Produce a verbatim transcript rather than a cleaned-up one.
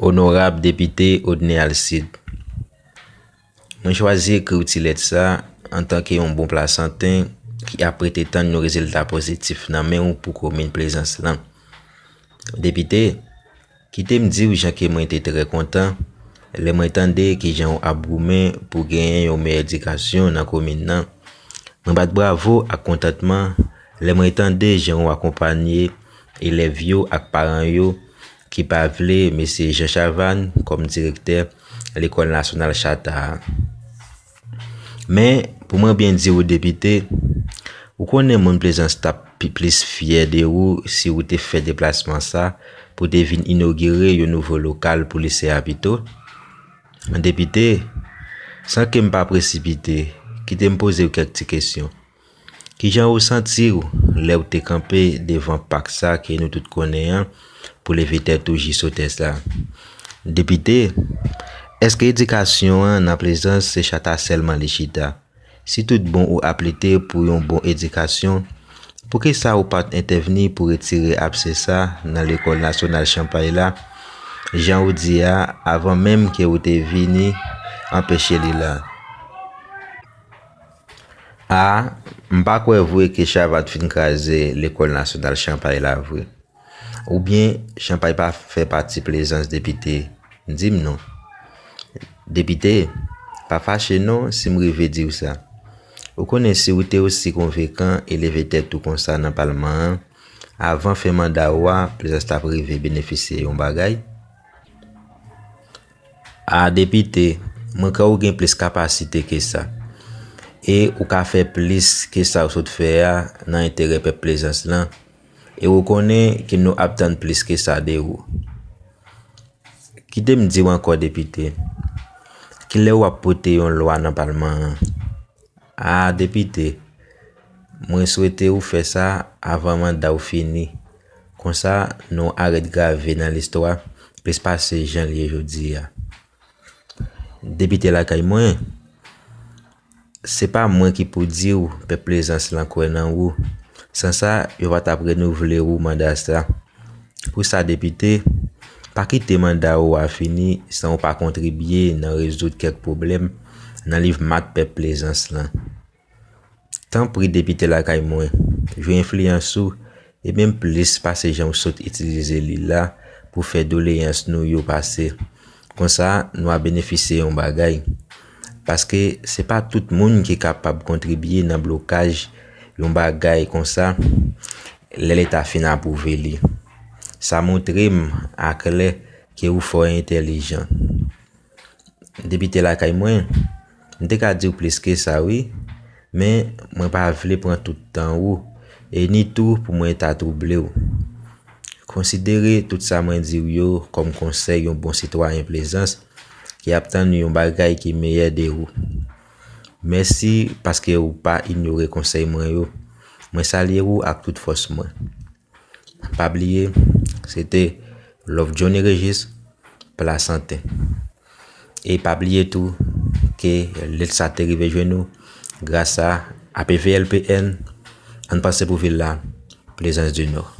Onorab Depite Odney Alcide, mwen chwazi ekri w ti lèt sa antanke yon bon Plasanten ki ap rete tann yon rezilta pozitif nan men w pou komin Plezans lan. Depite, kite m di w jan ke mwen te trè kontan lè mwen tande kijan w ap goumen pou genyen yon meyè edikasyon nan komin nan. Mwen bat bravo ak kontantman lè mwen tande jan w akonpanye elèv yo ak paran yo ki pa vle mesye Jean Chavannes kòm direktè Lekòl Nasyonal Chata a. Men, pou mwen byen di w, Depite, ou konnen moun Plezans t ap pi plis fyè de ou si ou te fè deplasman sa pou te vin inogire yon nouvo lokal pou lise a pito. Depite, san ke m pa presipite, kite m poze w kèk ti kesyon. Kijan ou santi w lè w te kanpe devan pak sa ke nou tout konnen an pou leve tèt ou jis otè sa? Depite, èske edikasyon an nan Plezans se chata sèlman li chita? Si tout bon ou ap lite pou yon bon edikasyon, poukisa ou pa t entèvni pou retire abse sa nan Lekòl Nasyonal Chanpay la, jan ou di a, avan menm ke ou te vini anpeche li la? A, m pa kwè vre ke Chavannes fin kraze Lekòl Nasyonal Chanpay la vre. Oubyen Chanpay pa fè pati Plezans, Depite? Di m non. Depite, pa fache non si m rive di w sa. Ou konnen si w te osi konvenkan e leve tèt ou konsa nan palman an, avan fen manda w a, Plezans t ap rive benefisye yon bagay? A, Depite, mwen kwè ou gen plis kapasite ke sa. E ou ka fè plis ke sa ou sot fè a nan enterè pèp Plezans lan. E ou konnen ke nou ap tann plis ke sa de ou. Kite m di w ankò, Depite, kilè w ap pote yon lwa nan palman an? A, Depite, mwen swete ou fè sa avan manda w fini. Konsa, non w arèt grave nan listwa plis pase jan l ye jodi a. Depite lakay mwen, se pa mwen ki pou di w pèp Plezans lan kwè nan ou. San sa, yo pa t ap renouvle ou manda sa. Pou sa, Depite, pa kite manda ou a fini san ou pa kontribye nan rezoud kèk pwoblèm nan liv mat pèp Plezans lan. Tanpri, Depite lakay mwen, jwe enfliyans ou, e menm plis pase jan w sot itilize li la pou fè doleyans nou yo pase. Konsa, nou a benefisye yon bagay. Paske se pa tout moun ki kapab kontribye nan blokaj yon bagay konsa lè Leta fin apwouve li. Sa montre m aklè ke ou fò entèlijan. Depite lakay mwen, m te ka di w plis ke sa wi, men mwen pa vle pran tout tan ou, e ni tou pou mwen ta twouble w. Konsidere tout sa mwen di w yo kòm konsèy yon bon sitwayen Plezans ki ap tann yon bagay ki meyè de ou. Mèsi paske ou pa inyore konsèy mwen yo. Mwen salye ou ak tout fòs mwen. Pa bliye, se te Love Johnny Régis, Plasanten. E pa bliye tou ke lèt sa te rive jwenn ou gras a A P V L P N, Ann Panse pou Vil la, Plaisance du Nord.